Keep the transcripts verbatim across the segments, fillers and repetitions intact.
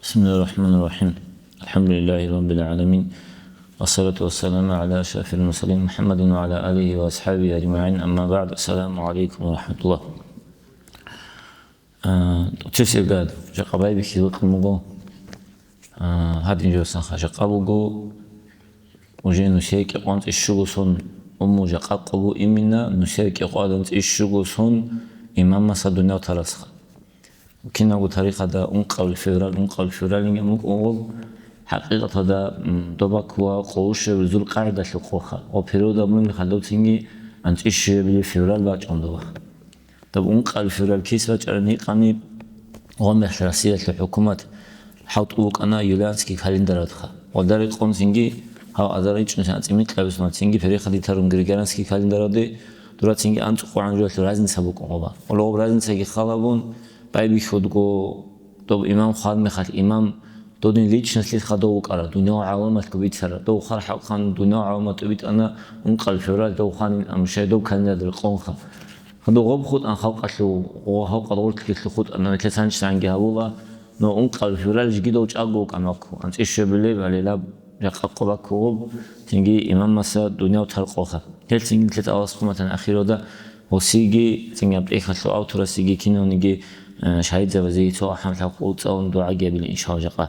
بسم الله الرحمن الرحيم. الحمد لله رب العالمين. والصلاة والسلام على أشرف المرسلين محمد وعلى آله وأصحابه أجمعين. أما بعد. السلام عليكم ورحمة الله. А, тӀоцебесеб гад, жакъа байбихьизе бокьун буго. А, гьадин жо санха жакъа буго. Уже нусияб кӀикъоялда анцӀила щуго сон, умму жакъа къо бу имина, нусияб кӀикъоялда анцӀила щуго сон имамасда дунияв тарасха. Кинабго тарихалда ункъабилеб февраль, ункъабилеб февраль инги мукӀунгъуб, хӀакъикъаталда, м, доба ккула къоло щуабилеб зулкъагӀидалъул къоха. Ва период абулеб мехалда цинги анцӀила щуабилеб февраль бачӀун доба. Доб ункъабилеб февраль кис бачӀараб гьикъани, гъомехь Россиялъул хӀукумат хӀалтӀу букӀана юлианский календарадха. Ва дарикъун цинги гьав азаричӀун анцӀила микьабилеб сон цинги переходить гьарун григорианский календараде, дура цинги анцӀила къваригӀан жоялъул разница букӀун гъоба. Ва гъоб разницаги халабун, байбихьудго, доб имам хван мехалъ имам додин личностьлъи хадув вукӀара, дуниял гӀаламалъго бицара. Дов хвар хӀалхъан дуниял гӀаламалда тӀубитӀана ункъабилеб февраль, дов хванин амшай доб календарда рекъонха. Хадув гъоб хутӀан халкъалъул, гъо-, халкъалда гъорлъ хутӀана, нилъеца гьанчи гьабула, но ункъабилеб февраль жиги дов чӀаго вукӀан вакку, анцӀила щуабилеб, гьале лаб жакъа къо баккугъуб, цинги имамасда дунияв таркъоха. Гьел цинги нилъеца Аллагьас хъуматан ахиралда, гъосиги, цинги гьаб тӀехьалъул авторасиги кинавниги, э, шагьидзабазеги цо ахӀан лъабкъул цӀалун дугӀаги гьабила, иншаллагь, жакъа.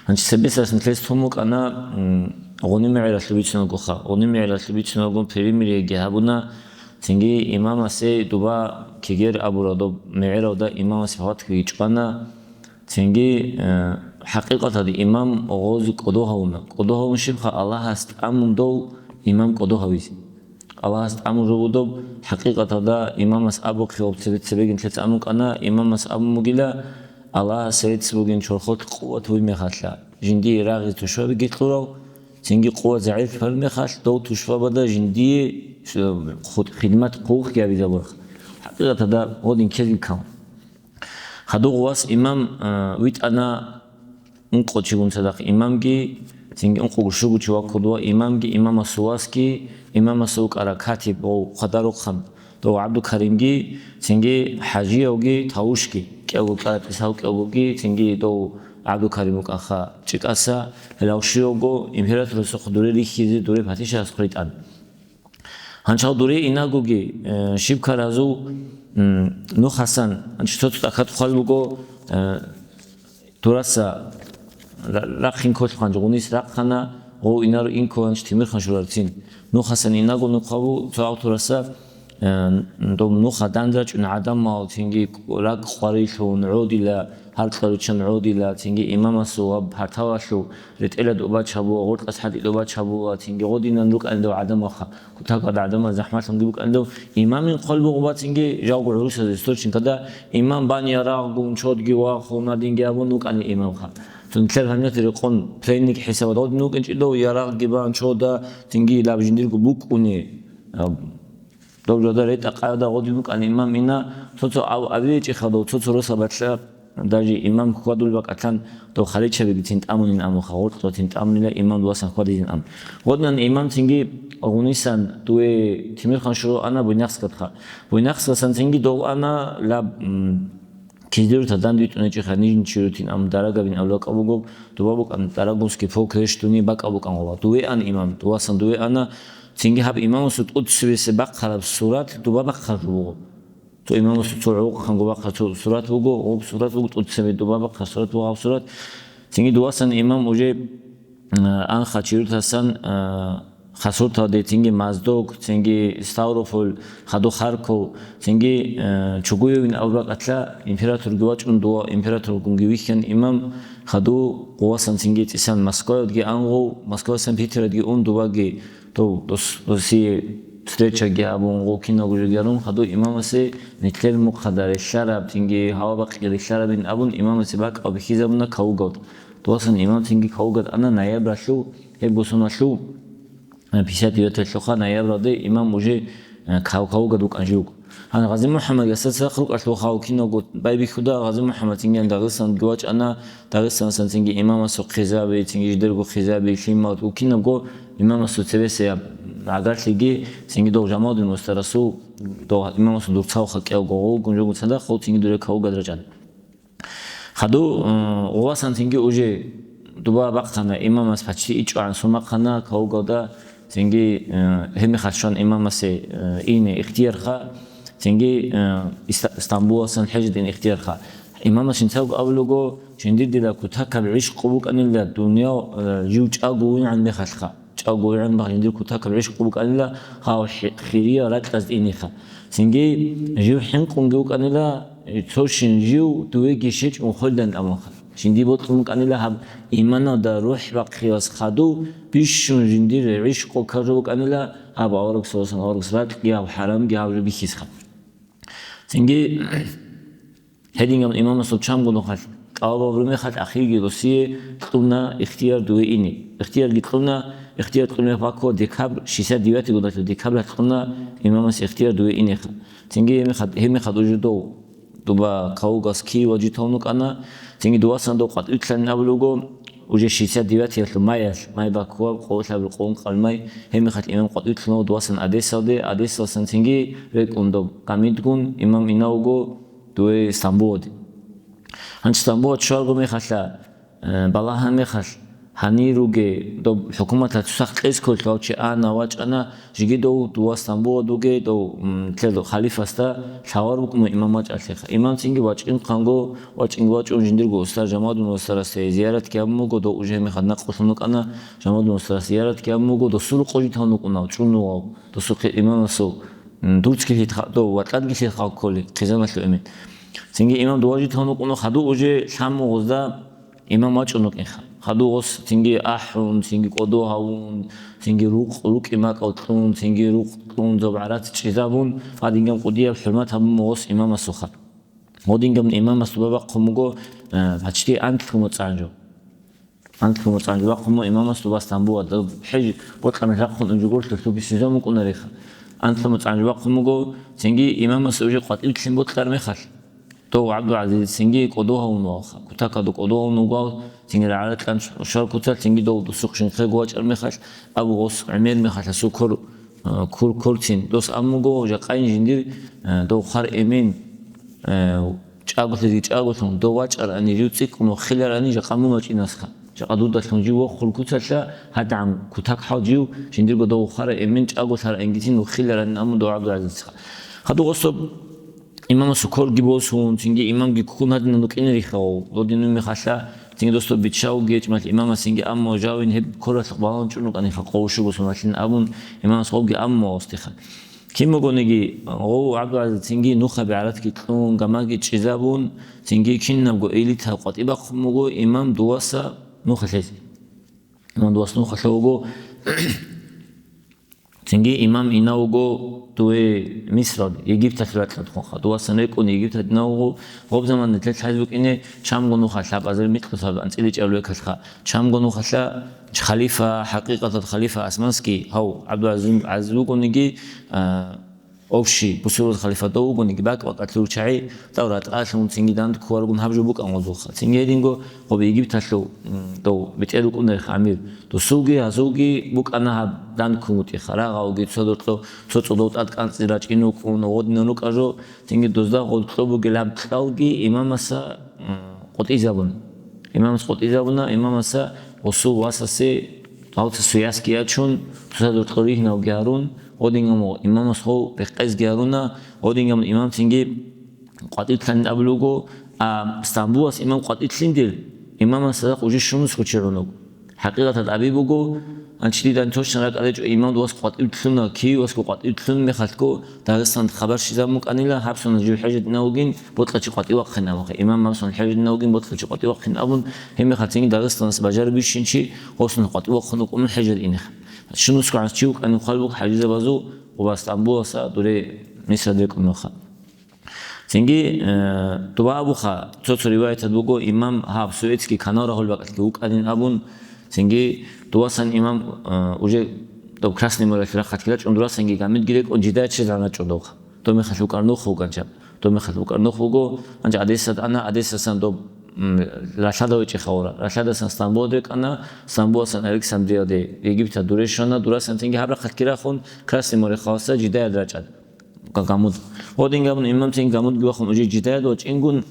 Гьанчи цебесалъ нилъеца тун букӀана, м, гъуниб мегӀералъул бицунагоха. Гъуниб мегӀералъул бицунагун перемирияги гьабуна, цинги имамасе дуба кигер абураб доб мегӀералда имамасе хватги чӀвана, цинги, э, хӀакъикъаталда имам гъоз кӀодо гьавуна. КӀодо гьавун щибха, Аллагьас тӀамун дов имам кӀодо гьавизе. Аллагьас тӀамун жо бугеб доб, хӀакъикъаталда имамас абухъе ва цебе-, цебегин нилъеца абун букӀана, имамас абун бугила, Аллагьас рецц бугин чорхолъ къуват бугеб мехалъа, жиндие рагъизе тушбабиги кьурав, цинги къуват загӀиплъараб мехалъ, дов тушбабазда жиндие, э, худ-, хидмат хъулухъги гьабизабураб. ХӀакъикъаталда гъодин ккезги ккан. Хадув гъувас имам, а, витӀана ункъо чигун цадахъ имамги, цинги ункъого щуго чи ваккулев имамги, имамасул васги, имамасул вукӀарав катиб ва хъвадарухъан дов ГӀабдулкаримги, цинги хӀажиявги, тавушги, кӀелго кьатӀисал кӀелгоги, цинги дов ГӀабдулкарим вукӀанха ЧӀикӀаса, гьелав щивго императорасухъ дуре рихьизе дуре патишасухъ ритӀан. Гьанчал дуре инагоги, э, щиб ккаразул, м, Нухасан, гьанчи цо-цо тӀахьазухъал буго, э, Тураса ра-, рахъин колъ гьанчи гъунис рахъана, гъов инаро инкул гьанчи Тимирхан шурарцин. Нухасан инаго нухъаву цо автораса, э, доб нуха данде рачӀун гӀадамал цинги ракӀ къварилъун гӀодила, гьаркьа руччан гӀодила, цинги имамасул ва парталалъул ретӀела добач гьабула, гъоркьас хӀатӀи добач гьабула, цинги гъодинан рукӀанидав гӀадамалха, кутакалда гӀадамал захӀмалъунги букӀанидав, имамин хъвал бугъуба, цинги жалго гӀурусаз источникада имам бан ярагъгун чодги вахун гьадинги абун вукӀани имамха. Цун нилъер гьаниве рекъон пленник хӀисабад гъодин вукӀинчӀидав ярагъги бан чода, цинги лаб жиндирго букӀуни, а, Доб жода ретӀа-къаялда гъодин букӀана имам ина, цо-цо ав-, авиечӀехъадав, цо-цо росабалъа, даже имам хьвадул бакӀалъан, дов халичабигицин тӀамунин амуха, гъоркьлъутин тӀамунила имам дуасан хьвадизин ам. Гъодинан имам цинги гъунисан дуе Тимирхан шуро ана Буйнакскатха. Буйнакскасан цинги дов ана лаб, м, Киздерутал дандвитӀунечӀеха нижничи рутин ам дарагабин авлакӀа буго, дуба букӀан Дарагунский полк рещтуни бакӀа букӀан гъоба. Дуе ан имам, дувасан дуе ана, цинги гьаб имамасул тӀуцебесеб бахъараб сурат дуба бахъараб буго. Цо имамасул цо гӀолохъанго бахъараб цо сурат буго, гъоб сурат буго тӀуцебе дуба бахъараб сурат буго гьаб сурат. Цинги дувасан имам уже, а, анха чирутасан, а, Хасурталде, цинги Моздок, цинги Ставрополь, хаду Харьков, цинги, э, Чугуевин авракъатла императорги вачӀун, дуа императоргунги вихьан имам, хаду къувасан цинги цӀисан Москваялдги ангъов, Москвасан Питерадги ун, дубаги дов дос-, досие встречаги абун, гъов киналго жегарун, хаду имамасе нилъер мухъада релълъараб, цинги гьава бакъи релълъарабин абун, имамасе бакӀал бихьизабуна Калугалд. Дуасан имам цинги Калугалд ана ноябралъул, гьеб бусуналъул, пятьдесят девятый лъуха ноябралде имам уже, э, кав-, кавгад вукӀан живго. Гьанже Гъази МухӀаммад гасаца хъулкъалъул хал киналго байбихьуда, Гъази МухӀаммад цинги Дагъистанги вачӀана, Дагъистанасан цинги имамасул хъизаби, цинги жидерго хъизаби, лъимал, кинабго имамасул цебесеб гӀагарлъиги, цинги дов Жамалдин устарасул, дов имамасул дурцалха кӀелго гъолгун жого цадахъ, гъов цинги дуре кавгад рачӀана. Хадув, э, гъувасан цинги уже дуба бахъана, имамас почти ичӀогӀан сумахъана, кавугалда цинги, э, гьебмехалъ щван имамасе, э, ине ихтиярха, цинги, э, Иста-, Стамбуласан хӀежидин ихтиярха. Имамас жинцаго абулего, жиндир дила кутакаб гӀишкъу букӀанила дуниял, э, жив чӀаго вугӀан мехалъха. ЧӀаго вугӀан мехалъ жиндир кутакаб гӀишкъу букӀанила гьав хи-, хириял ракьаз иниха. Цинги жив хӀинкъунги вукӀанила, цо щин жив дуеги щечӀун хвелдан абунха. Жинди бокьун букӀанила гьаб иманалда рухӀ бахъиялъ хадув, бищун жиндир гӀишкъу ккаржо букӀанила гьаб аварагас, аварагас ракьги гьаб хӀарамги гьаб жо бихьизха. Цинги гьедин гьаб имамасул чамго нухалъ тӀалаб гьабураб мехалъ ахирги досие кьуна ихтияр дуе ине. Ихтиярги кьуна, ихтияр кьуна баккула декабрь, шестьдесят девятый годалъул декабралъ кьуна имамас ихтияр дуе инеха. Цинги гьебмехалъ, гьебмехалъ уже дов дуба кавугас Киевалъ житалун вукӀана, цинги дувасан дов къватӀивлъанин абулев вуго, уже шестьдесят девятый-ялъул майялъ, май баккула, къоло лъабил къоло ункъабил май, гьебмехалъ имам къватӀивлъана дувасан Одессалде, Одессалдасан цинги рекӀун доб гамидгун имам ина вуго дуе Стамбулалде. Гьанже Стамбулалъ чӀварго мехалъа, э, балагьан мехалъ, гьанир руге, доб хӀукуматалъ цо сах кьез кколелъул гьав чи ана вачӀана, жеги дов дува Стамбулалъ вуге, дов, м, лъел халифасда лъалар букӀун имам вачӀалъеха. Имам цинги вачӀинхъанго, вачӀинги вачӀун жиндирго устар Жамадун устарасде зияратги гьабун буго, дов уже гьебмехалъ накъулъун вукӀана, Жамадун устарасде зияратги гьабун буго, досул рукъо житалун вукӀунав, чӀунугъав, досухъе имамасул, м, дурцги лъитха-, дов ватӀадги лъитха кколей, хъизаналъул эмен. Цинги имам дува житалун вукӀуна, хадув уже лъабго гъозда имам вачӀун вукӀинха. Хадув гъос цинги ахӀун, цинги кӀодо гьавун, цинги рукъ, рукӀи макӀал кьун, цинги рукъ кьун, зоб гӀарац чӀезабун, гьадингаб кӀудияб хӀурмат гьабун буго гъос имамасухъа. Гьодингаб имамас дуба бахъун буго, э, почти анлъго моцӀ гӀанжо. Анлъго моцӀ гӀанжо бахъун буго имамас дуба Стамбулалда, хӀеж бокьараб мехалъ рахъун унжугурлъулъ бисизабун букӀунариха. Анлъго моцӀ гӀанжо бахъун буго, цинги имамас уже къватӀивлъин бокьараб мехалъ. Дов ГӀабдул-ГӀазиз цинги кӀодо гьавун вугоха. Кутакалда кӀодо гьавун вугоха, цинги рагӀаракьан швар куцалъ, цинги дов досухъ жинхъего вачӀараб мехалъ, абу гъос гӀемер мехалъ гьасул ккор, э, ккор-ккорцин. Дос абун буго, жакъайин жиндир, э, дов хвар эмен, э, чӀаголъизе чӀаголъун, дов вачӀарани, жив цӀикӀкӀун вохиларани, жакъа мун вачӀинасха. Жакъа дудалъун жив вохул куцалъа, гьадигӀан кутак хӀал жив, жиндирго дов хвараб эмен чӀаголъараб энгицин вохиларани абун буго дов ГӀабдул-ГӀазизха. Хадув гъосаб имамасул ккорги босун, цинги имамги ккун гьадинан вукӀинарихъав, додинун мехалъа, цинги досда биччавги гьечӀмалъ имамас цинги, амма жавин гьеб ккоралъухъ балагьун чӀун рукӀаниха, къо-, щуго соналъин абун, имамас гъовги амма гъостиха. Кин бугониги, гъов ГӀабдул-ГӀазиз цинги нухаби гӀаратги кьун, гамаги чӀезабун, цинги кинабго элитаб къватӀи бахъун буго имам дуваса нухалъезе. Имам дуваса нухалъа вуго, цинги имам ина вуго дуе Мисралде, Египталъ ракьалдехунха. Дувасан рекӀун Египталъ ина вуго, гъоб заман нилъелъ хӀайз букӀине чамго нухалъа, базар микьусаб анцӀила чӀалуе калъха. Чамго нухалъа халифа, хӀакъикъаталда халифа Османский, гьав ГӀабдул-ГӀазиз вугониги, а, общий, бусурбабаз халифа дов вугониги, бакӀ-бакӀалъур чагӀи, дав ратӀалъун, цинги дандккуаргун гьаб жо букӀан гъозулха. Цинги гьединго гъоб Египталъул, м, дов бетӀер рукӀунарих амир. Досулги гьазулги букӀана гьаб дандккун вутӀиха. Рагъалги цо доркьо, цо цӀодов тӀад кӀанцӀи рачӀин рукӀун, гъодинан рукӀа жо, цинги дозда гъоркьо бугел гьаб кьалги имамаса, м, къотӀизабуна. Имамас къотӀизабуна, имамаса гъосул васасе гъавца суясги ячун, цоцазда рукъо ригьнавги гьарун, гъодингамун имамас гъов рекъезги гьаруна, гъодингамун имам цинги къватӀивлъанин абулев вуго, а Стамбулас имам къватӀивлъиндир, имамас цадахъ уже щунусго чи гьунуг. ХӀакъикъаталда аби буго, гьанчи дидан точно ракӀалдечӀо, имам дувас къватӀивлъуна, кивасго къватӀивлъун мехалъго, Дагъистан хабар щвезабун букӀанила, гьабсагӀат жив хӀежат инав вугин, бокьа чи къватӀивахъин абун. Имам гьабсагӀат хӀежат инав вугин, бокьа чи къватӀивахъин абун, гьебмехалъ цинги Дагъистанас бажараб бищинчи гъосун къватӀивахъун вукӀун хӀежат инеха. Щунусго гӀанс чи вукӀанин хъвалбухъ хӀажизабазул ва Стамбуласа дуре Мисралде рекӀун меха. Цинги, э, дуба абуха, цо-цо риваятат буго, имам гьаб Суэцкий канал рагьул бакӀалъги вукӀанин абун, цинги дувасан имам, э, уже доб Красный морелъ рахъалъги рачӀун, дурасанги гамидги рекӀун, жидая чез гьаначӀо довха. Доб мехалъ вукӀар нух вукӀанчаб. Доб мехалъ вукӀар нух вуго, гьанже Одессада ана, Одессасан доб, м, ралъада вичӀи хавура. Ралъадасан Стамбулалде рекӀана, Стамбуласан Александриялде, Египта дуре щвана, дурасан цинги гьаб рахъалъги рахун, Красный море халаса жидаяд рачӀад. Га-, гамуд. Гъодин габун имам цин гамудги вахун уже жидаяд вачӀингун,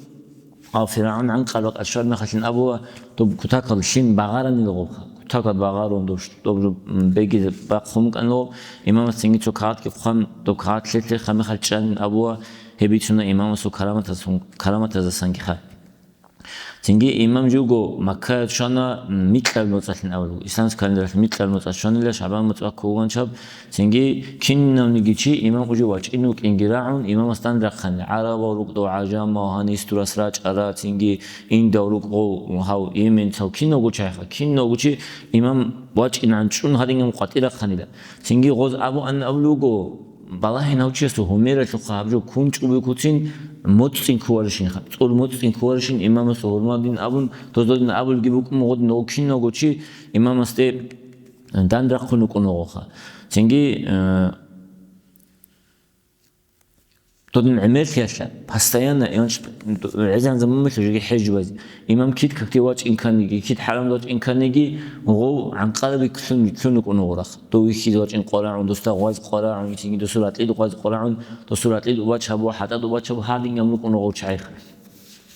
Гьав ФиргӀавн гӀанкъараб бакӀалде щвараб мехалъин абула, доб кутакалда лъим багъаранила гъобха. Кутакалда багъарун доб, доб жо, м, бегизе бахъун букӀанила гъоб, имамас цинги цо кагъатги хъван, доб кагъат лъелъеха мехалъ чӀанин абула, гьеб бицуна имамасул караматаздасан-, караматаздасангиха. Цинги имам живго Маккаялде щвана, м, микьабил моцӀалъин абулеб, исламский календаралъ микьабил моцӀалъ щванила, ШагӀбан моцӀ ваккун вугони гьаб. Цинги кинавниги чи имам уже вачӀин вукӀинги рагӀун, имамас данде рахъанила, гӀарабал рукӀ дов, гӀажамал, гьанисдурас рачӀара, цинги индал рукӀ гъов, гьав, йеменцал, кинавго чайха, кинавго чи имам вачӀинегӀан чӀун гьадин къватӀир рахъанила. Цинги гъоз абуан абулеб буго, балагьин гьав чиясул гьумералъухъа гьаб жо кунчӀуби куцин, моцӀцӀин кколарищинха, цӀур моцӀцӀин кколарищин имамасул гьурмадин абун, доздодин абулги букӀун гъодин, гъов кинавго чи имамасде данде рахъун вукӀун вугоха. Цинги, э, додин гӀемерлъиялъа, постоянно, имам, гӀезан заман мехалъ жеги хӀеж базе. Имам кид какде вачӀин кканиги, кид хӀарамда вачӀин кканиги, гъов гӀанкъараби лъун, лъун вукӀун вуго рахъ. Дов вихьизе вачӀин къварагӀун, досда гъваз къварагӀун, цинги досул ракьид гъваз къварагӀун, досул ракьид убач гьабуа, хӀатӀад убач гьабуа, гьадин гьаб рукӀун вуго чайха.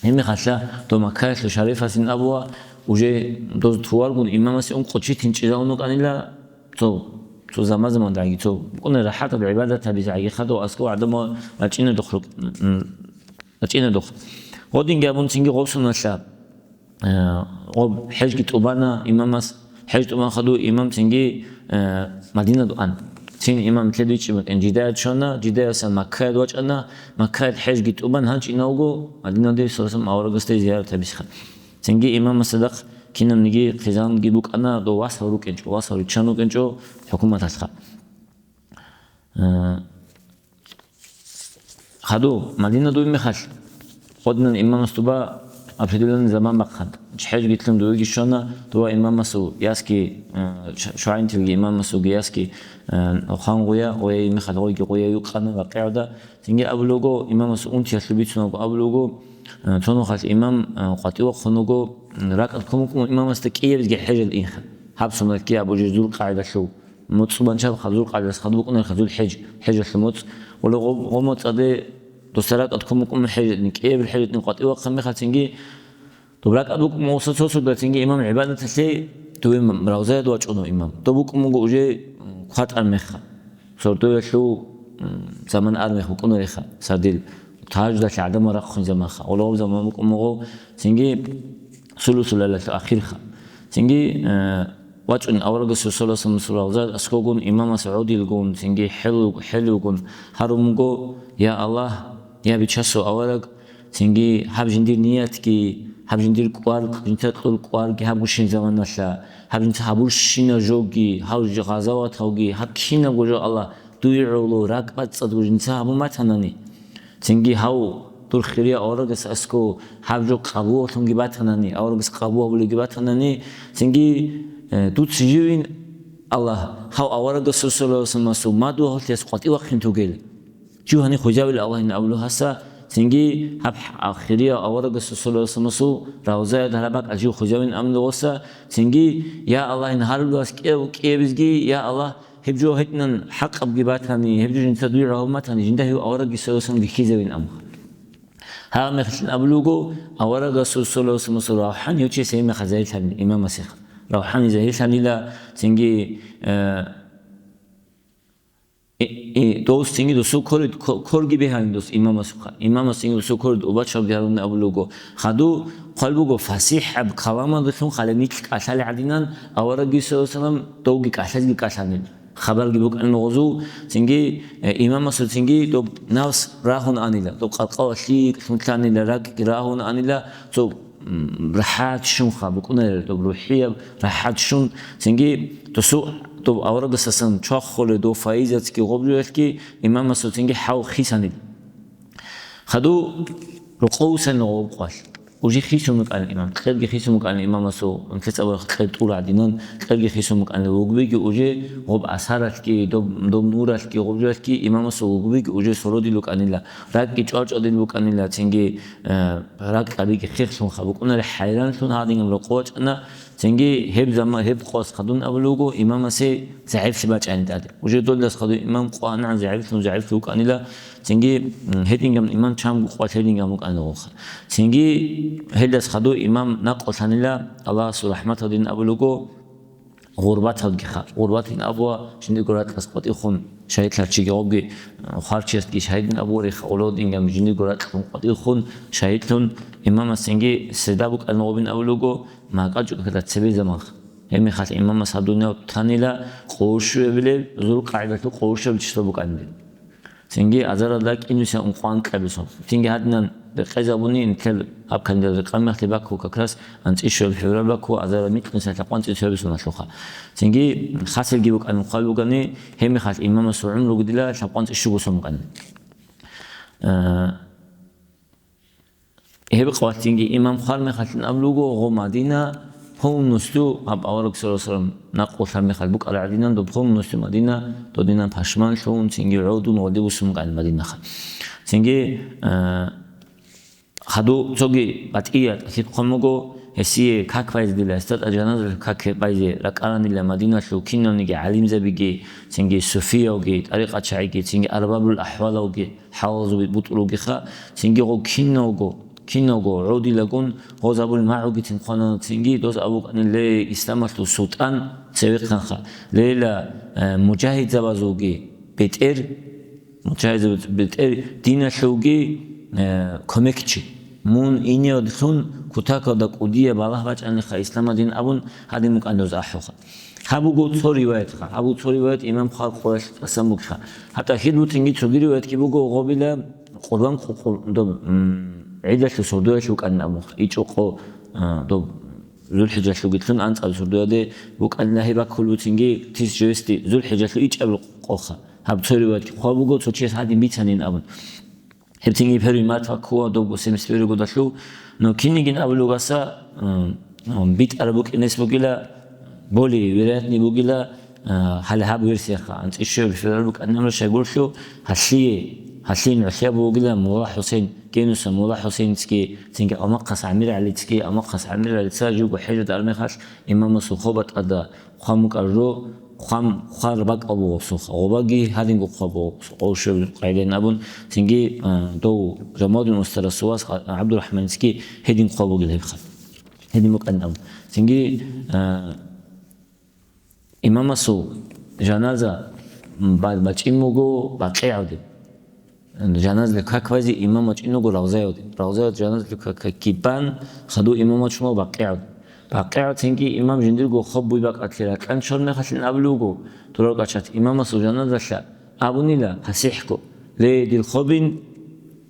Гьеб мехалъа дов Маккаялъул шарифасин абуа, уже доз туваргун имамасе ункъо чи тинчӀизавун вукӀанила, цо, цо заман-замандаги, цо букӀуна рахӀатаб гӀибадат гьабизегӀаги хадув аскӀов гӀадамал рачӀинадухъ рук-, м, рачӀинадухъ. Гъодинги абун цинги гъоб соналъа, э, гъоб хӀежги тӀубана имамас, хӀеж тӀубан хадув имам цинги, э, Мадинада ан. Цин имам лъедичӀи букӀин Жидаяд щвана, Жидаясан Маккаялд вачӀана, Маккаялд хӀежги тӀубан гьанчӀинавго Мадинаде саллаллагьу гӀалайгьи ва саллам аварагасда зиярат гьабисха. Цинги имамасда дагъ кинабниги хъизанги букӀана, дов васал рукӀинчӀо, васал риччан рукӀинчӀо хӀукуматалъха. Э, хадув, Мадина дуй мехалъ, гъодинан имамас дуба определённый заман бахъан. ХӀежги лъун дуеги щвана, дова имамасул ясги, э, ш-, шугӀаинтилги имамасулги ясги, э, хван гъуя, гъуя мехалъ гъойги гъуя юкъана ВакъигӀда. Цинги абулего, имамас унтиялъул бицунавго абулего, э, цо нухалъ имам, э, къватӀивахъунего, м, ракӀад ккун вукӀун имамасда кӀиябизги хӀежал инха. Гьаб соналъги абу жезул къагӀидалъул. МоцӀ банчаб хадур къагӀидас хадуб букӀунарха зул хӀеж, хӀежалъул моцӀ. Вала гъо-, гъо моцӀаде досда ракӀад ккун букӀун хӀежатни, кӀиябил хӀежатни къватӀивахъан мехалъ цинги, доб ракӀад букӀун гъоса цо-цода цинги имам гӀибадаталъе, дове м-, равзаялда вачӀуна имам. Доб букӀун буго уже, м, кватӀар меха. Сордоялъул, м, заман армех букӀунариха, сардил. Таждалъ гӀадамал рахъун заманха. Гъолгъоб заман букӀун буго, цинги сулусул лайлалъул ахирха. Цинги, э, вачӀун аварагасул саллаллагьу гӀалайгьи ва саллам равза аскогун имамас гӀодилгун, цинги хӀел-, хӀелугун гьарун буго: «Я Аллагь, я Бичасул авараг, цинги гьаб жиндир ниятги, гьаб жиндир кӀваркь, жинца кьур кӀварги гьаб гущин заманалъа, гьаб жинца гьабурщина жоги, гьав жи гъазаваталги, гьаб кинабго жо, Аллагь, дуй гӀоло, ракӀбацӀцӀадго жинца гьабун батанани». Цинги гьав, дур хирияв аварагас аскӀов гьаб жо къабулалъунги батанани, аварагас къабул гьабулевги батанани, цинги, э, дуца живин, Аллагь, гьав аварагасул саллаллагьу гӀалайгьи ва салламасул мадугьалъиялъ къватӀивахъин тугел. Жив гьаниб хвезавила Аллагьин абулев гьаса, цинги гьаб хирияв аварагасул саллаллагьу гӀалайгьи ва салламасул равзаялда гьараб бакӀал жив хвезавин абулев гьаса, цинги: «Я Аллагьин гьарулев гьас кӀев-, кӀиябизги, я Аллагь, гьеб жо гьединан хӀакъабги батани, гьеб жо жинца дуй гӀоло гьабун батани, жинда гьев аварагги саллаллагьу гӀалайгьи ва саллам вихьизавин», – амха. Гьаб мехалъин абулего, аварагасул саллаллагьу гӀалайгьи ва салламасул равхӀанив чи гьеб мехалъ загьирлъанила имамасеха. РавхӀанив загьирлъанила, цинги, э, и, и, дос цинги досул корид-, ко-, корги бегьанин дос имамасухъа. Имамас цинги досул корид убачалги гьарун абулего. Хаду хъвал буго, фасихӀаб каламалдалъун хъалеб нилъ кӀалъалел гӀадинан, аварагги саллаллагьу гӀалайгьи ва саллам довги кӀалъазги кӀалъанил. Хабарги букӀанин гъозул, цинги, э, имамасул цинги доб нафс рагьун анила, доб къаркъала лъикӀлъун лъанила, ракӀги рагьун анила, цо, м, рахӀат щунха букӀунарел, доб рухӀияб рахӀат щун, цинги досу, доб аварагасасан чвахулел дов файизацги гъобжуялъги имамасул цинги хӀал хисанил. Хаду рокъов санила гъоб къвалъ. Уже хисун букӀанин имам, кьерги хисун букӀанин имамасул, унтли цӀабарах кьер тӀура гӀадинан, кьерги хисун букӀанин, вугбиги уже гъоб асаралъги, доб, доб нуралъги, гъобжуялъги имамасул вугбиги уже сородил букӀанила, ракӀги чӀвачӀвадил букӀанила, цинги, э, ракӀ кьабиги хехлъунха букӀунари, хӀайранлъун гьадин рокъов вачӀана, цинги гьеб зама-, гьеб къвас хадун абулуго имамасе загӀиплъи бачӀани тӀаде. Уже долдас хадуй имам къванагӀан загӀиплъун, загӀиплъун вукӀанила, Цинги, м, гьедингам имам чамго къвалъ гьедингам вукӀанилаха. Цинги гьелдас хадув имам накъулъанила, Аллагьасул рахӀматалдин абулего, гъурбаталдгиха. Гъурбатин абуа жиндирго ракьас къватӀивхун шагьидлъарчиги гъобги, м, хварчиясги шагьидин абуа реха, олодингам жиндирго ракьун къватӀивхун шагьидлъун имамас цинги среда букӀанила гъобин абулего, макьачӀукада цебе заманха. Гьебмехалъ имамас гьаб дунияв танила къолшуябилеб, ЗулкъагӀидалъул къолшуяб число букӀанилеб. Цинги азаралда кӀинусиан ункъоанкьабилсун. Цинги гьадинан рекъезабуни нилъер гьаб кандидат рекъамехлъи бакку как раз анцӀишуяб февраль бакку азарал микьнусиан лъабкъван цӀицӀ гьабисуналъуха. Цинги хасилги букӀанин хъвай бугани, гьебмехалъ имамасул гӀумруги дила лъабкъван цӀишуго сон букӀанин. Э, Гьеб къватинги имам хвар мехалъин абулуго, гъо Мадина полностью, гьаб авараг саллаллагьу гӀалайгьи вассалам накъулъа мехалъ букӀарал гӀадинан, доб полностью Мадина додинан пашманлъун, цинги гӀодун гъоде бусун букӀанин Мадинаха. Цинги, а, хаду цоги батӀия тӀахьид хъван буго, гьесие как байзе дила, гьесда тӀад жаназа как байзе ракӀаранила Мадиналъул киналниги гӀалимзабиги, цинги суфиявги, тӀарикъатчагӀиги, цинги арбабул ахӀвалавги, хӀалалзаби бутӀрулгиха, цинги гъо киналго, киналго гӀодилагун гъоз абулеб магӀуги цин хъвана, цинги доз абукӀанин, ле, исламалъул султӀан цевехъанха, лейла, э, мужагьидзабазулги бетӀер, мужагьидзабаз бетӀер диналъулги, э, кумекчи. Мун иневлъун кутакалда кӀудияб балагь бачӀаниха исламалдин абун гьадин букӀанин доз ахӀуха. Гьаб буго цо риваятха, гьаб буго цо риваят имам Халкъоялъ тӀасан бугеха. ГьатӀа хьид бутинги цоги риваятги буго гъобила Къурбан къо-, къо-, доб, м, гӀидалъул сордоялъ букӀанин абун, ичӀо къо, а, доб, ЗулхӀижалъугилъун анцӀаб сордоялде букӀанин гьеб баккул бутинги тис жевести ЗулхӀижалъул ичӀабил къоха. Гьаб цо риваятги хъван буго, цо чияс гьадин бицанин абун. Гьеб цинги первый март ваккула, добго семьдесят первый годалъул. Но кинигин абулугаса, м, м, битӀараб букӀинес бугила, более вероятный бугила, а, гьале гьаб версияха, анцӀишуяб февраль букӀанин абула шайгуралъул, гьалъие, гьалъие нугӀлъияб бугила Мулла ХӀусейн, генуса Мулла ХӀусейницги, цинги Къамахъас ГӀамиргӀалицги, Къамахъас ГӀамиргӀалица живго хӀежада армехалъ имамасул хобатӀада хъван букӀараб жо, хъван, хъвар бакӀал бугъусулха, гъобаги гьадинго хъван бугъусулха, къолшуяб къайдайин абун, цинги, а, дов Жамалудин устарасул вас ГӀабдурахӀманицги гьедин хъван бугел гьебха. Гьедин букӀанин абун. Цинги, а, имамасул жаназа, м, ба-, бачӀин буго БакъигӀалде. Жаназалъе как базе имам вачӀин вуго Равзаялде. Равзаялде жаназалъе как, как бан, хаду имам вачуна БакъигӀалде. БакъигӀалде цинги имам жиндирго хоб буй бакӀалъе ракьан чор мехалъин абулев вуго, дурал кӀачат имамасул жаназалъа абунила пасихӀго: «Ле, дир хобин»,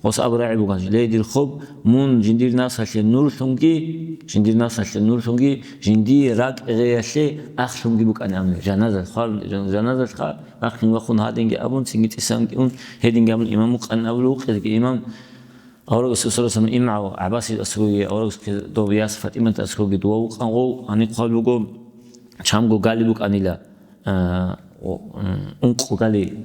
гъос абу рагӀи буган, «Ле, дир хоб, мун жиндир нафсалъе нурлъунги, жиндир нафсалъе нурлъунги, жиндие ракӀ гъеялъе ахълъунги букӀани», амни жаназа, хвар-, жан-, жаназалъха ахълъун вахун гьадинги абун, цинги тӀисанги ун, гьединги абун имам вукъанин абулев вукъизеги имам, аварагас саллаллагьу гӀалайгьи вассалам имгӀав ГӀаббасил асруги, аварагас дов яс ФатӀимат асруги дова вукъан гъов, гьаниб хъван буго, чамго гали букӀанила, а, о, м, ункъо гали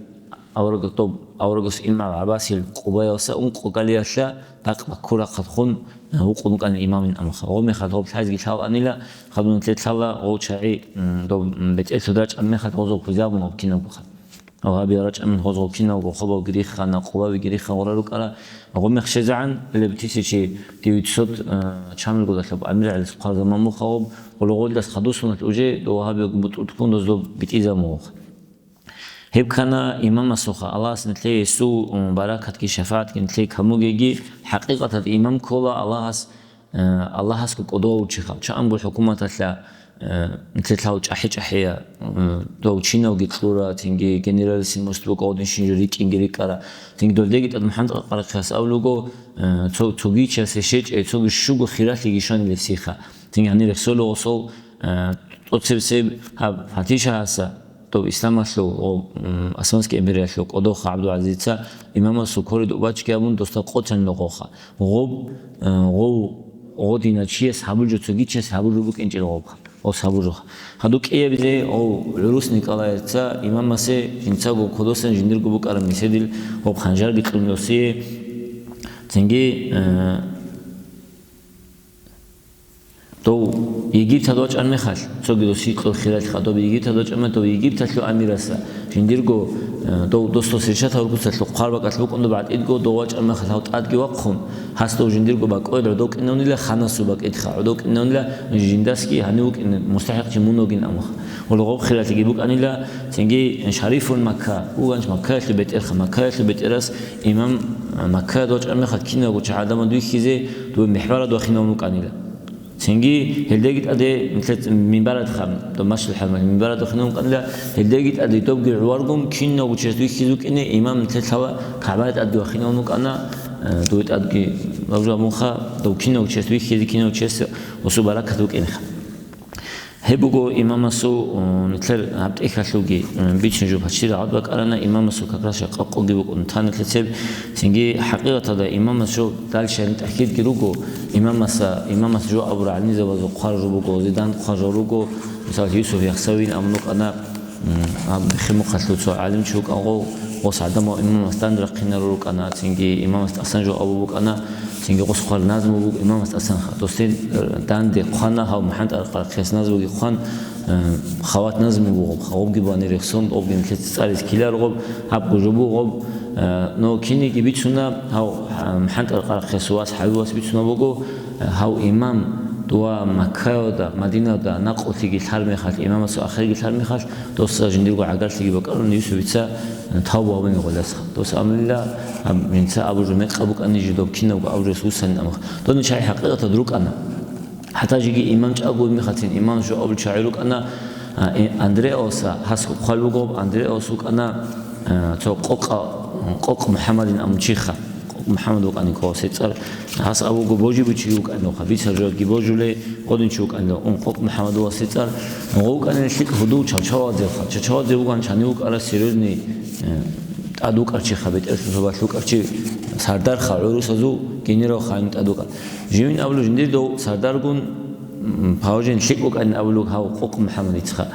аварагас доб, аварагас имгӀав ГӀаббасил Къубаялса ункъо галиялъа бакъ баккурахъалхун, а, вукъун вукӀанила имамин амха. Гъо мехалъ гъоб лъайзги лъаланила, хадуна лъе лъала гъов чагӀи, м, доб, м, бетӀерлъун рачӀан мехалъ гъозул хъвезабун гъоб кинабгоха. Гьаб рачӀан гъозул киналго хобалги риххана, къулавиги риххана гъура рукӀара. Гъумехъ щезегӀан, гьелеб тысяча девятьсот, э, чамилгодалъуб ГӀамиргӀалис хъвар заман мухъ гъоб, гъулагъулдас хадусуналъ уже дов гьабиги бутӀрутӀ ккун дозул битӀи заман мухъ. Гьеб ккана имамасухъа, Аллагьас нилъее гьесул, м, баракатги шафагӀатги нилъее камугеги, хӀакъикъаталда имам ккола Аллагьас Э, Аллагьасго кӀодо вучиха, чанго хӀукуматалъа, э, нилъелъал чӀахӀи-чӀахӀия, э, дов чиналги кьура, цинги генералиссимус букӀа гъодин щинжо рикӀкӀинги рикӀкӀара. Цинги долдеги тӀад МухӀаммад Къаркъарахъияс абулуго, э, цо-, цоги чиясе щечӀей, цоги щуго хиралъиги щванилесиха. Цинги гьанир рехсолев гъосол, э, тӀоцебсеб гьаб Фатишагьаса, Доб исламалъул, о, м, Османский империялъул кӀодоха ГӀабдул-ГӀазизица имамасул корид убачги абун досда къотӀанила гъоха. Гъоб, э, гъов, гъодина чияс гьабулжо, цоги чияс гьабулжо букӀинчӀел гъобха. Ос гьабулжоха. Гьаду кӀиябизе, о, ГӀурус Николаевца имамасе жинцаго кодосан жиндирго букӀараб меседил гъоб ханжарги кьун досие. Цинги, э, Дов Египталда вачӀар мехалъ, цоги дос гьикъо хиралъ хадуб Египталда вачӀар мехалъ, дов Египталъул амираса, жиндирго, э, дов дос-дос решатал рукуцалъул хъвар бакӀалъ букӀун доб гӀатӀидго, дов вачӀар мехалъ гьав тӀадги вахъун, гьас дов жиндирго бакӀояд гӀодов кӀинавнила ханасул бакӀидха, гӀодов кӀинавнила жиндасги гьанив вукӀин мустахӀикъ чи мун вугин амуха. Гьулагъуб хиралъиги букӀанила, цинги шарифун Макка, вуганч Маккаялъул бетӀерха, Маккаялъул бетӀерас имам, Маккаялда вачӀар мехалъ киналго чагӀи гӀадамал вихьизе, дов михӀбаралда вахинавун вукӀанила. Цинги гьелдеги тӀаде нилъер минбаратха, доб Масжидул ХӀарамалъ минбаратха вахинавун вукӀанила, гьелдеги тӀаде добги гӀуваргун киналго чияс вихьизе вукӀине, имам нилъер лъала КагӀбаялда тӀадги вахинавун вукӀана, э, дов тӀадги вабжа мунха, дов киналго чияс вихьизе, киналго чияс гьесул баракат букӀинеха. Гьеб буго имамасул, э, нилъер гьаб тӀехьалъулги, э, бичин жо паччи рагӀад бакӀарана, имамасул как раз жакъа къоги букӀун танилъецеб, цинги хӀакъикъаталда имамас жо дальше гьаниб тӀахьирги руго, имамаса, имамас жо абура гӀалимзабазул хъвар жо буго, зидан хъвар жо руго, мисал, Юсуф Яхсавин абун вукӀана, м, гьаб Бехимухъалъул цо гӀалимчи вукӀан гъов, гъос гӀадамал имамас данде рахъинаро рукӀана, цинги имамас тӀасан жо абу букӀана, цинги гъос хъвар назму буго имамас тӀасанха. Досдин, э, данде хъвана гьав МухӀаммад Аркъарахъияс назмуги хъван, э, хават назму буго, гъобги бани рехсон, гъобги нилъеца цӀарис ккеларо гъоб, гьаб гужубу гъоб, э, но киниги бицуна, гьав, э, МухӀаммад Аркъарахъияс вас, ХӀабиб вас бицуна буго, э, гьав имам дова Маккаялда, Мадиналда накъулъиги лъар мехалъ, имамасул ахирги лъар мехалъ, дос жиндирго гӀагарлъиги бакӀарун Юсупица, э, тавба гьабуни гъоласха. Дос амрила, гьаб жинца абу жо мекъаб букӀани жидоб кинабго абу жо сусанин амха. Додин чагӀи хӀакъикъаталда рукӀана. ХӀатта жеги имам чӀаго мехалъин имам жо абул чагӀи рукӀана, а, э, Андреоса, гьас хъвал буго, Андреос вукӀана, а, цо къокъа, къокъ МухӀаммадин амун чиха. МухӀаммад вукӀани ккола сецӀар. Гьас абуго божи-бучи вукӀанилха, бицар жоги божулей, гъодин чи вукӀанила, ун къокъ МухӀаммад ва сецӀар. Гъо вукӀанила лъикӀ гьудул чавчавадзелха. Чавчавадзе вуган чани вукӀара серьезный, э, тӀад вукӀарчиха, бетӀерсусабалъ вукӀарчи сардарха, гӀурусазул генералха гьаниб тӀад вукӀан. Живин абулеб жиндир дов сардаргун, м, положение лъикӀ вукӀанин абулеб гьав къокъ МухӀаммадицха.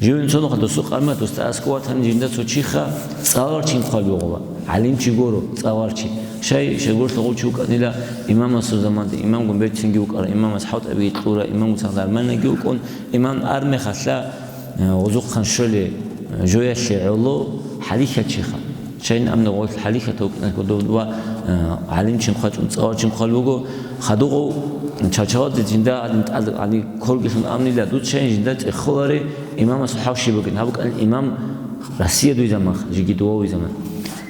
Живин цо нуха досул къармат, досда аскӀов ватани жинда цо чиха цӀаларчин хъвал бугъула. ГӀалимчи гуро, цӀаларчи. Шай, шайгуралъа гъов чи вукӀанила имамасул заманда, имамгун берцинги вукӀара, имамас хӀалтӀабиги кьура, имамгун цадахъ дарманаги вукӀун, имам армехалъа, э, гъузухъан щоле, э, жоялъе гӀоло хӀалихьа чиха. Шайин амна гъолъ хӀалихьа тавкӀинал кодов ва, э, гӀалимчин хъвачӀун, цӀаларчин хъвал буго, хадугъов чачаладе жинда гьадин тӀад гьаниб коргилъун амнила, дуца шайин жинда цӀехоларе, имамас хӀав щиб бугин? Гьаб букӀанин имам Россия дуй заманха, жеги дував заман.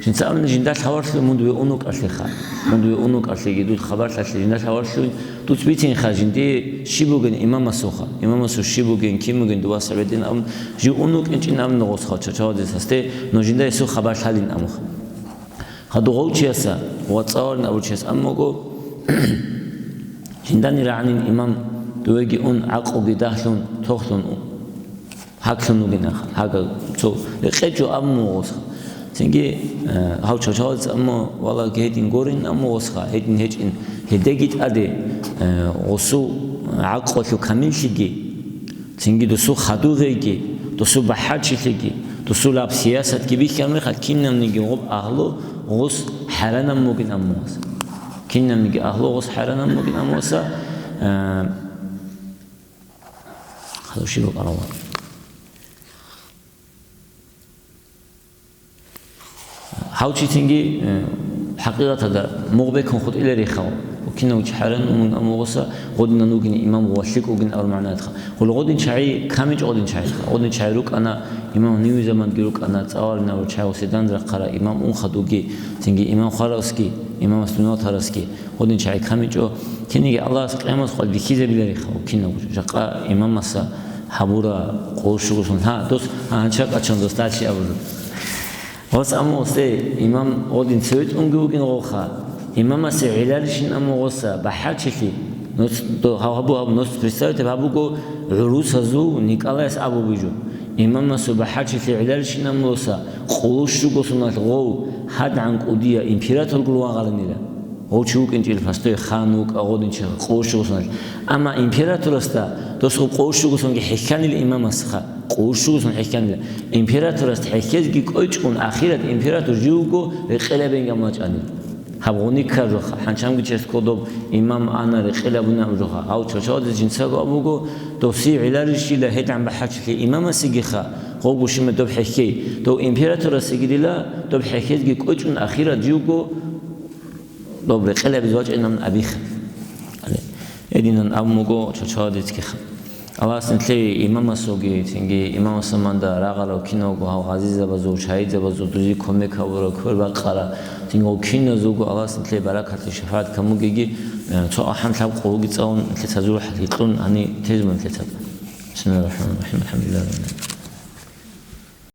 Жинца абуна, жинда лъаварлъуй мун ве унукъалъеха. Мун ве унукъалъеги дуй хабар лъалъе жинда лъаварлъуй, дуц бицинха жинде щиб бугин имамасуха. Имамасу щиб бугин, кин бугин дувас гӀебедин абун, жив унукъинчӀин абун гъосха, чачавадес гьасде, но жинда гьесул хабар лъалин амуха. Гьадугъав чияса ва цӀаларин абу чияс аммаго, жиндани рагӀанин имам дуеги ун, гӀакълуги дагьлъун, тохлъун у. Гьаклъун вугин ахал, гьагал цо рекъечӀо амму гъосха. Цинги, э, гьав чачалаца амму валаги гьедин горин амму гъосха, гьедин гьечӀин гьедеги тӀаде, э, гъосу гӀакълалъул камиллъиги, цинги досу хадугъеги, досу бахӀарчилъиги, досу лаб сиясатги бихьармехал кинавниги гъоб агьлу гъос хӀаранам мугин амму гъос. Кинавниги агьлу гъос хӀаранам мугин амму гъоса, э, Хадур щиб букӀарав? Гьав чи цинги, э, хӀакъикъаталда мугъ бекун хутӀиларихъав, кинав чи хӀаран унун амугъоса, гъодинан вугин имам ва лъикӀ вугин абур магӀнаятха. Гъула гъодин чагӀи камичӀ гъодин чагӀитха. Гъодин чагӀи рукӀана, имам гьаниве заманги рукӀана, цӀаларинав чагӀи ва седан рахъара имам ун хадуги, цинги имам Хваравски, имам Сунал Тараски. Гъодин чагӀи камичӀо, киниги Аллагьас къиямас къвал бихьизабиларихъа, кинав жакъа имамаса гьабура, къолщугусун, гьа, дос, гьанча къачан дос дальше абуру. Гъос амма гъосде имам гъодин цеве тӀунги вугин гъоха. Имамасе гӀеларищин амма гъоса, бахӀарчилъи, нус, до, гьав гьабу, гьабу, нус представитель гьабуго гӀурусазул Николаес абу бижу. Имамасу бахӀарчилъи гӀеларищин амма гъоса, къолщугусуналъ гъов, гьадгӀан кӀудия император гур вагъаланила. Гъов чи вукӀинчӀел простой хан вукӀа гъодинчи къолщугусуналъ. Амма императорасда досул къолщугусунги хӀехьанила имамасха, къолщугусун хӀехьанила. Императорас хӀехьезги кӀойчӀун, ахират император живго рекъелаб бенгам вачӀанила. Гьаб гъуниккарухъа, хӀанчамги чес кколдоб имам ана рекъел абуни абурухъа. Гьав чачаладе жинцаго абуго, досие гӀиларищила гьедигӀан бахӀарчилъи имамасегиха, гъовго щимет доб хӀехьей. Дов императорасеги дила, доб хӀехьезги кӀочӀун ахират живго доб рекъел абизе вачӀинан абиха. Гьединан абун буго чачаладецгиха. Аллагьас нилъее имамасулги, цинги имамасаманда рагъарал киналго гьал гъазизабазул, шагьидзабазул дузи кумек гьабурал, квербакъарал, цинги гьал киназулго Аллагьас нилъее баракатли шафагӀат камугеги, э, цо ахӀан лъабкъо вуги цӀалун, нилъеца зурхӀат гьикьун гьани тезмун нилъеца. Бисмиллагьир рахӀманир рахӀим. АлхӀамдулиллагьи раббил гӀаламин.